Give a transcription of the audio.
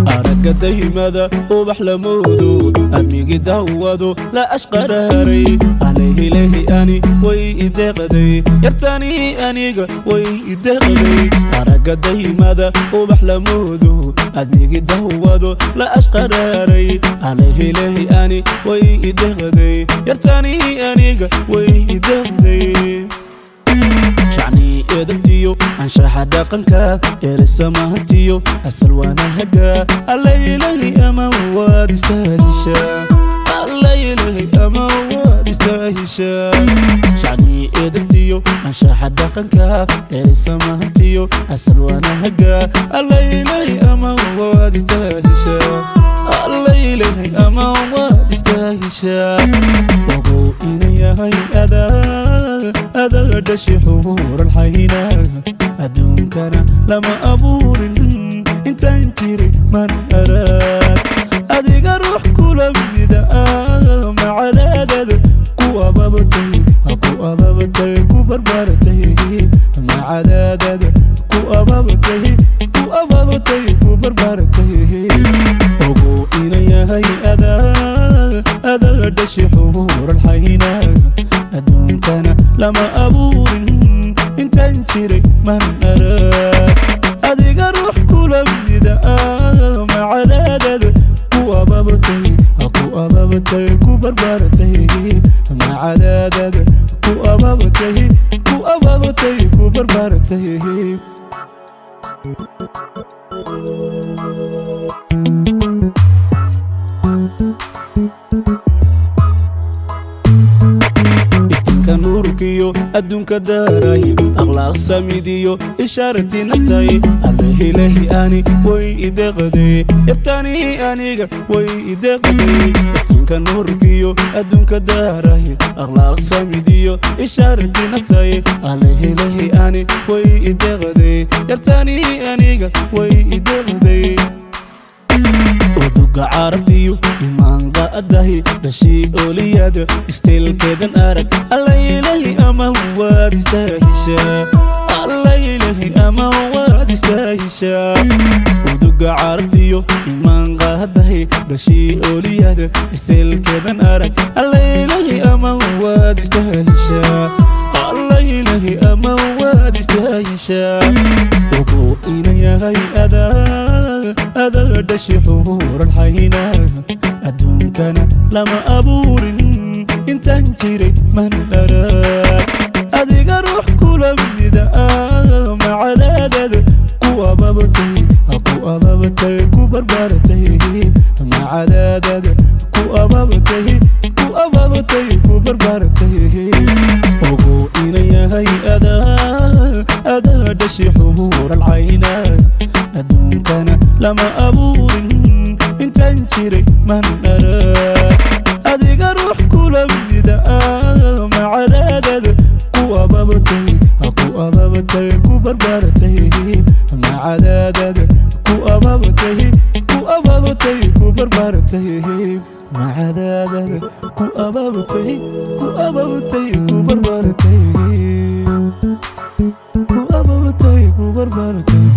Aragga dahimada ubax lamoodo, amigi dawado la ashqaraaray. Alayhilahi ani way ideeqday, yartani aniga way ideeqday. Aragga dahimada ubax lamoodo, admigi dawado la ashqaraaray. Alayhilahi ani way ideeqday, yartani aniga way ideeqday. Shacni edabtiyo anshaxa dhaqanka, erisamahantiyo asal wanahaga. Allaylahi ama waad istaahishaa, allaylahi ama waad istaahishaa. Shacni edabtiyo anshaxa dhaqanka, erisamahantiyo asal wanahaga. Allaylahi ama waad istaahishaa, allaylahi ama waad istaahishaa. Ogow ina yahay adaa, adaa dhashi xuural xayna, adduunkana lama abuurin intaan jiray man arag adiga ruux kula mida. Macadaadada ku ababatay, ku ababatay, ku barbaratay. Macadaadada ku ababatay, ku ababatay, ku barbaratay. Ogow ina yahay adaa, adaa dhashi xuural xayna, adduunkana lama abuurin intaan jiray man arag adiga ruux kula mida. Macadaadada ku ababatay, ku ababatay, ku barbaratay. Macadaadada ku ababatay, ku ababatay, ku barbaratay. Iftiinka nuurkiyo adduunka daaray, akhlaaq samidiyo ishaarati naftay. Allahilahi ani way ideeqday, yartani aniga way ideeqday. Iftiinka nuurkiyo adduunka daaray, akhlaaq samidiyo ishaarati naftay. Allahilahi ani way ideeqday, yartani aniga way ideeqday. Uduga carabtiyo imaanqaadahi, dhashii ooliyada isteelkeedan arag. Allaylahi ama waad istaahishaa, allaylahi ama waad istaahishaa. Uduga carabtiyo imaanqaadahi, dhashii ooliyada isteelkeedan arag. Allaylahi ama waad istaahishaa, allaylahi ama waad istaahishaa. Ogow ina yahay adaa, adaa dhashi xuural xayna, adduunkana lama abuurin intaan jiray man arag adiga ruux kula mida. Macadaadada ku ababatay, ku ababatay, ku barbaratay. Macadaadada ku ababatay, ku ababatay, ku barbaratay. Ogow ina yahay adaa, adaa dhashi xuural cayna, adduunkana lama abuurin intaan jiray man arag adiga ruux kula mida. Macadaadada ku ababatay, ku ababatay, ku barbaratay. Macadaadada ku ababatay, ku ababatay, ku barbaratay. Macadaadada ku ababatay, ku ababatay, ku barbaratay. Ku ababatay, ku barbaratay.